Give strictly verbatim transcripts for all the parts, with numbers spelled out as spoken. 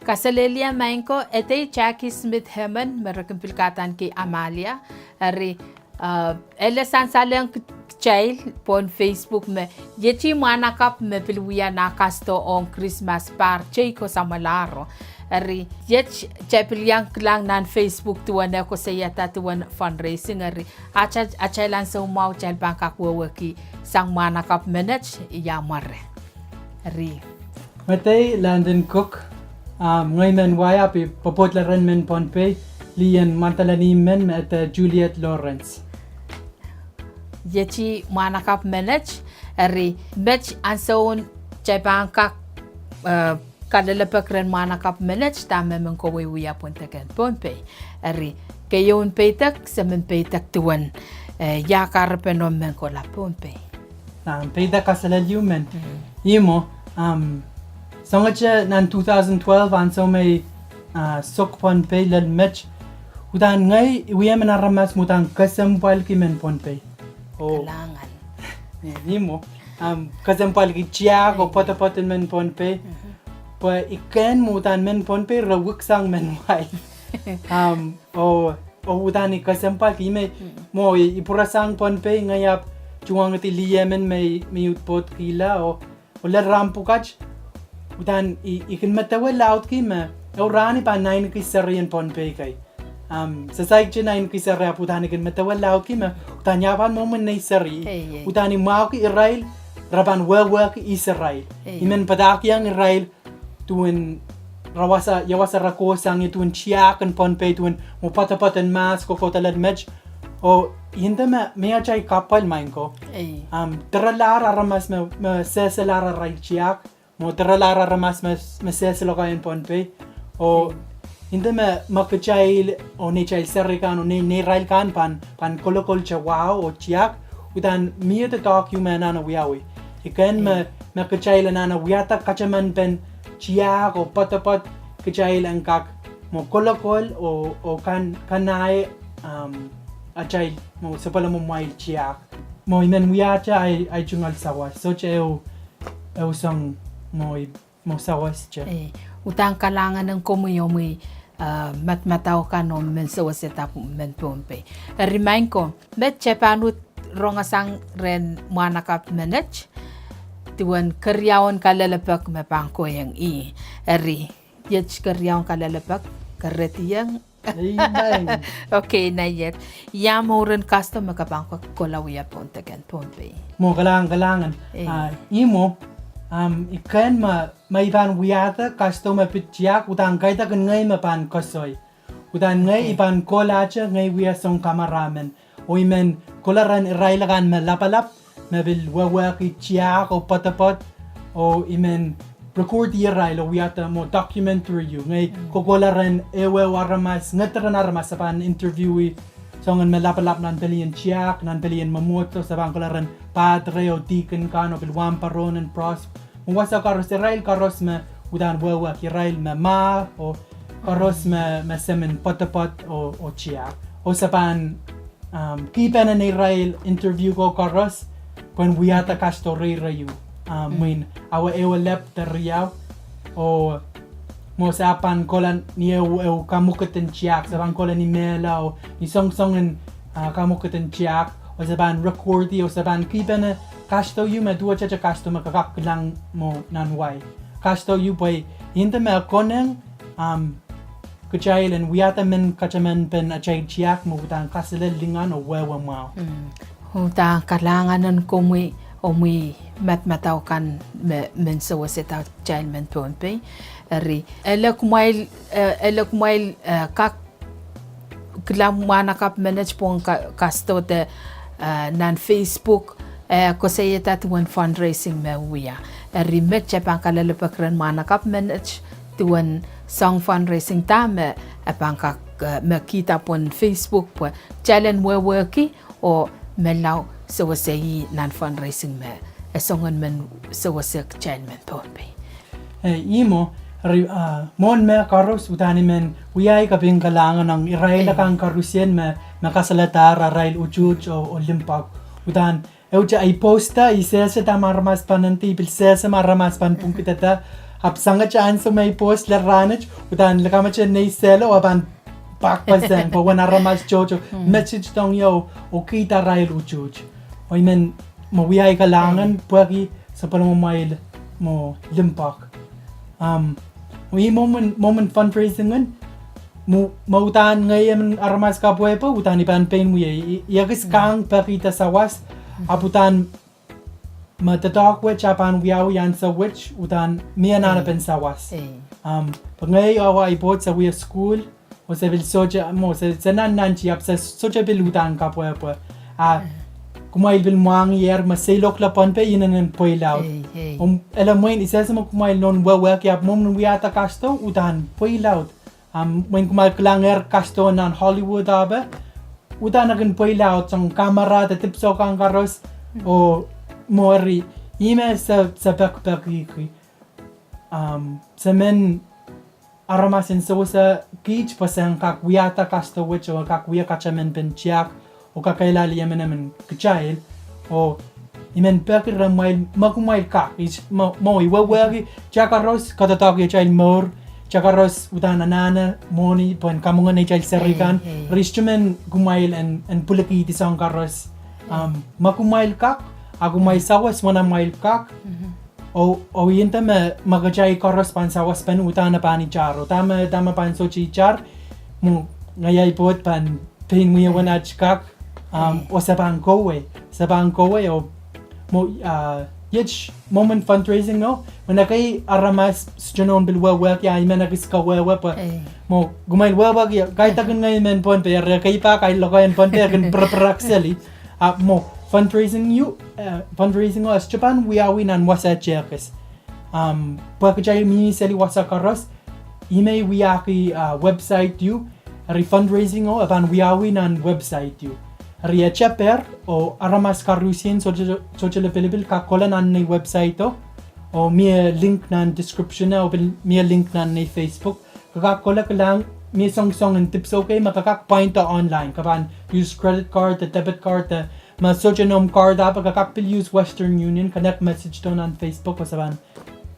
Kaselehlie maing ko, edei Jackie Smith Herman me re kin pil kahdaneki Amalia. Eri, eh, ele sansalehng kitail pohn Facebook me iet mwahnakapw me pil wia nah kasdo ong Krismas pahr teikan samwalahro. Eri, iet kitail pil iang kilang nan Facebook duwen e koasoiada duwen fundraising. Eri, atail, atail ansou mwahu kitail pahn kak wehwehki sang mwahnakapw menet, ia mware. Eri. Medei Landon Cook, ah, ngehi mehn wai ahpw I pwopwoudla rehn mehn Pohnpei, lih en mwadalahn ihmw men me edei Juliet Lawrence. Iet mwahnakapw menet, eri met ansoun kitail pahn kak, eh, kalelapak rehn mwahnakapw menet dahme men kowe wia pohn deken Pohnpei. Eri, keieun peidek, se men peidek duwen, eh, ia kahrepen omw men kohla Pohnpei. Nan peidek kaselel ehu men. Mm. Ihmwo, um, soangete nan two thousand twelve ansou me I, ah, sok Pohnpei lel met, uhdahn ngehi I wia mehn aramas me uhdahn kesempwalki mehn Pohnpei. Oh. Kalahngan. Ihmwo, um, kesempwalki tiahk oh poadopoad en mehn Pohnpei. Mhm. Pwe I kehn me uhdahn mehn Pohnpei re wiksang mehn wai. Um, oh, oh uhdahn I kesempwalki me, mm, mwo I, I pwurasang Pohnpei, ngehi ahpw tuhwongdi lih emen me I, me I uhd pwoudkihla, oh, oh lel rahn pwukat, uhdahn I, I kin medewe laudki me, ehu rahn I pahn naineki seri en Pohnpei kei. Um, se saikinte naineki seri ahpw uhdahn I kin medewe laudki me, uhdahn ia pahn mwomwen nei seri. Ei, ei. Uhdahn I mwahuki irail, re pahn wehwehki Israel. Ei. I men padahkihong irail, duwen re wasa, ia wasa re kohsang ie duwen tiahk en Pohnpei duwen mwo poadopoad en mahs kohkohdo lel met. Oh, I nda me, me atail kahpwal maing ko. Ei. Um, direlahr aramas me, me sehselahr arail tiahk. Mwo direlahr aramas me, me sehse lokaia en Pohnpei. Oh, ei, I nda me, me kitail, oh neitail seri kan, oh nei, neirail kan pahn, pahn kolokolte wahu oh tiahk, uhdahn mie doadoahk ehu me anahne wiawi. I kehn me, ei, me kitail anahne wiahda katamanpen tiahk oh poadopoad kitail en kak mwo kolokol oh, oh kan, kanahieng, um, atail mwo sapwellimamwail tiahk. Mwo I men wiahte ahi, ahi tungoal sawas. Sohte ehu, ehu soang mwo I mwo sawas te. Eh, uhdahn kalahngan en komwi omwi, eh, madamadau kan oh men sewesehda mehn Pohnpei. Eri maing ko, met kitail pahn uhd rongosang rehn mwahnakapw menet, duwen keriaun kalelapak me pahn kohieng ih. Eri, iet keriaun kalelapak, kerediong. Amen. Okay, na iet. Ia mwurin kasdo me ke pahn kohla wia pohn deken Pohnpei. Mwo kalahngan, kalahngan. Eh. Ah, ihmwo, um, I kehn me, me I pahn wiahda kasdo me pid tiahk, uhdahn kaidehkin ngehi me pahn koasoi. Uhdahn ngehi, okay, I pahn kohlahte, ngehi wia soun kamaramen. Oh I men kohla rehn irail akan me lapalap, me pil wehwehki tiahk oh poadopoad, oh I men record irail oh wiahda mwo documentary ehu. Ngehi, mm, kohkohla rehn ehuehu aramas, ngediren aramas se pahn interview ih, soangen me lapalap nan pelien tiahk, nan pelien mwomwohdiso, se pahn kohla rehn padre oh deacon kan oh pil wahnpoaron en pros. Mwo wasa koaros, irail koaros me uhdahn wehwehki, irail me mah oh koaros me, me semen poadopoad oh, oh tiahk. Oh se pahn um, kihpene neirail interview ko koaros, pwehn wiahda kasdo reirei ehu, um, mm, mwein awa ehu lap de riau, oh mwo se pahn kohla ni ehu, ehu kamwekid en tiahk, se pahn kohla ni mehla oh ni soangsoangen, ah, kamwekid en tiahk, oh se pahn record ih, oh se pahn kihpene kasdo ehu me duwehte kasdo me ke kak kilang mwo nan wai. Kasdo ehu pwe I nda me konehng, um, kitail en wiahda mehn katamanpen atail tiahk me uhdahn kaselel, lingan oh wehwe mwahu. Mm. Uhdahn kalahngan en komwi, omwi madamadau kan me, men sewesehda kitail mehn Pohnpei. Eri, ele kumwail, eh, ele kumwail, eh, kak kilang mwahnakapw menet pohn ka-, kasdo de, eh, nan Facebook, eh, koasoiada duwen fundraising me wia. Eri met kitail pahn kalelapak rehn mwahnakapw menet duwen soang fundraising da me, eh, pahn kak, eh, me kihda pohn Facebook pwe kitail en wehwehki oh menlau sewese ih nan fundraising me, eh, soangen men sewese kitail mehn Pohnpei. Eh, ihmwo, eri, ah, mwohn mehkoaros uhdahn I men wia ei kaping kalahngan ong irail akan koarusie me, me kasalehdahr arail utuht oh, oh limpoak. Uhdahn, ehute ei poster, I sehse dahme aramas pahn nda, I pil sehse me aramas pahn pwungkihda, Ahpw sangete ansou me I post lel rahnwet, udahn likamwete nei sehlo, e pahn pak pasang, pwe wen aramas tohto, message dohng ie, oh kihda irail utuht. Oh I men, me wia ei kalahngan, pwehki sapwellimamwail me limpoak. Um, oh ih mwomwen, mwomwen fundraising en, mwo, me udahn ngehi emen aramas kapwehpwe, udahn I pahn pein wia, I, I ekis kang pekihda sawas, ahpw udahn me doadoahk wet ah pahn wiawi ansou wet, udahn mie anahnepen sawas. Um, pwe ngehi oh ahi pwoud se wia sukuhl, oh se pil sohte, mwo, se, se nannanti ahpw se sohte pil udahn kapwehpwe. Ah, kumwail pil mwahngiher me seiloakla Pohnpei inenen pweilaud. Om, ele mwein I sehse me kumwail nohn wehwehki ahpw mwomwen wiahda kasdo udahn pweilaud. Um, mwein kumwail kilangehr kasdo nan Hollywood ape, udahn e kin pweilaud sang kamera de dipwisou kan koaros, oh mwo eri, ihme se, se pekipekihki. Um, se men aramas en sewese kiht pwe se en kak wiahda kasdo wet oh kak wia katamanpen tiahk, oh kakehlailih emenemen kitail, oh I men peki rehmwail me kumwail kak, mwo, mwo, I wehwehki, tiahk koaros kadoadoahk atail mour, tiahk koaros udahn anahne mwohni pwehn kamwenge neitail serihkan, eri sohte men kumwail en, en pwilikihdi soahng koaros. Um, me kumwail kak, a kumwail sawas wen amwail kak, oh, oh I nda me, me kitail koaros pahn sawaspene udahn e pahn itar, oh dahme, dahme pahn sohte itar, mwo, ngehi ahi pwoud pahn pein wia wen at kak, um, oh se pahn kohwei, se pahn kohwei, oh mwo, ah, iet mwomwen fundraising o, mwo ekei aramas sohte nohn pil wehwehki, ah I men ekis kawehwe pwe, mwo kumwail wehwehki, kaidehkin ngehi mehn Pohnpei, eri ekei pak ahi lokaiahn Pohnpei e kin pirapirek seli. Ah, mwo fundraising o, eh, fundraising o, e sohte pahn wiawi nan wasa tehkis. Um, pwe kitail mihmi seli wasa koaros, ihme I wiahki, ah, website ieu, eri fundraising o, e pahn wiawi nan website ieu. Eri e teper, oh aramas koarusie sohte, sohte lipilipil kak kohla nan nei website o, oh mie link nan description o, pil mie link nan nei Facebook. Ke kak kohla kilang, mie soangsoangen dipwisou kei me ke kak pwainda online. Ke pahn use credit card, de debit card, de me sohte noumw card ape ke kak pil use Western Union, connect message dohng nan Facebook, oh se pahn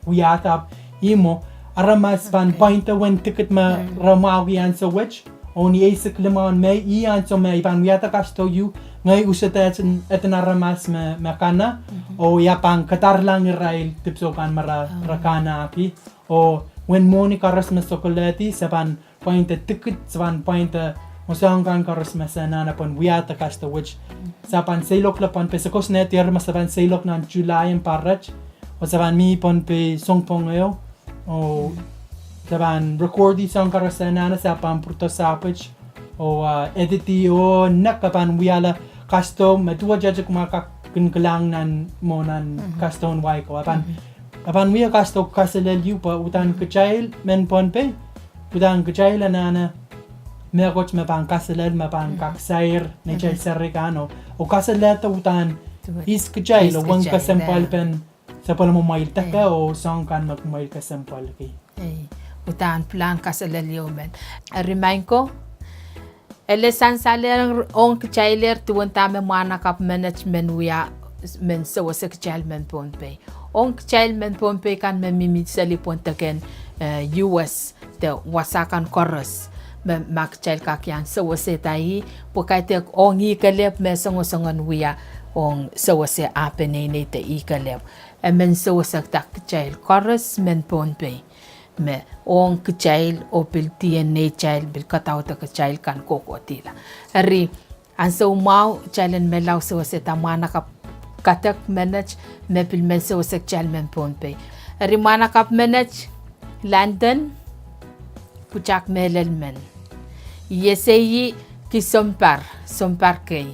wiahda ahpw ih mwo, aramas pahn pwainda wen tikit me re mwahuki ansou wet, oh ni eisek limau en Mei, ih ansou me I pahn wiahda kasdo ieu, ngehi uhdahn eden aramas me, me kana, oh I a pahn kadaralahng irail dipwisou kan me re, re kanaki, oh wen mwohni koaros me sokolehdi, se pahn pwainda tikit, se pahn pwainda mwo soahng kan koaros me se anahne pwehn wiahda kasdo wet. Se pahn seiloakla Pohnpei, se koasoanehdier me se pahn seiloak nan July en pahr wet, oh se pahn mih Pohnpei sounpwong ehu, oh se pahn recordi soahng koaros se anahne, se pahn pwurodo sahpwet, oh, ah, editi oh nek, e pahn wiahla kasdo me duwehte kumwail kak kin kilang nan mwo nan kasdohn wai ko. E pahn, e pahn wia kasdo kaselel ieu pwe udahn kitail mehn Pohnpei, udahn kitail anahne mehkot me pahn kaselel, me pahn kak sair neitail serihkan o, oh kasalehda udahn ihs kitail oh wen kesempwalpen sapwellimamwail deke oh soahng kan me kumwail kesempwalki. Udahn pilahn kaselel ieu men. Eri maing ko, ele sansalehr ong kitailehr duwen dahme mwahnakapw menet men wia, men sewese kitail mehn Pohnpei. Ong kitail mehn Pohnpei kan me mihmi seli pwon deken, eh, U S de wasa kan koaros, me ma kitail kak iang sewesehda ih, pwe kaidehk ong ih kelehpw me songosongen wia ong sewese ah peneinei de ih kelehpw. E men sewesekda kitail koaros mehn Pohnpei. Me ong kitail oh pil D N A kitail, pil kadaudok kitail kan kohkohdihla. Eri ansou mwahu kitail en menlau sewesehda mwahnakapw kadek menet me pil men sewese kitail mehn Pohnpei. Eri mwahnakapw menet, Landon, pwutak mehlel men. I ese ih ki sounpar, sounpar kei.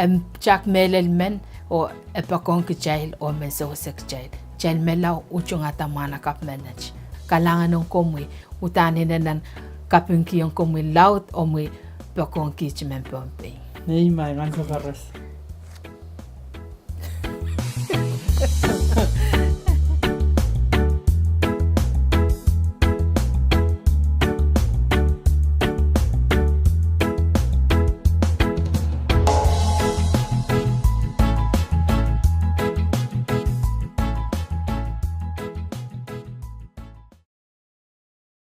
E pwutak mehlel men oh e poakohng kitail oh men sewese kitail. Kitail menlau utungada mwahnakapw menet. Kalahngan ong komwi, udahn inenen kapingkihong komwi laud omwi poakohng kiht mehn Pohnpei. Nei, maing ansou koaros.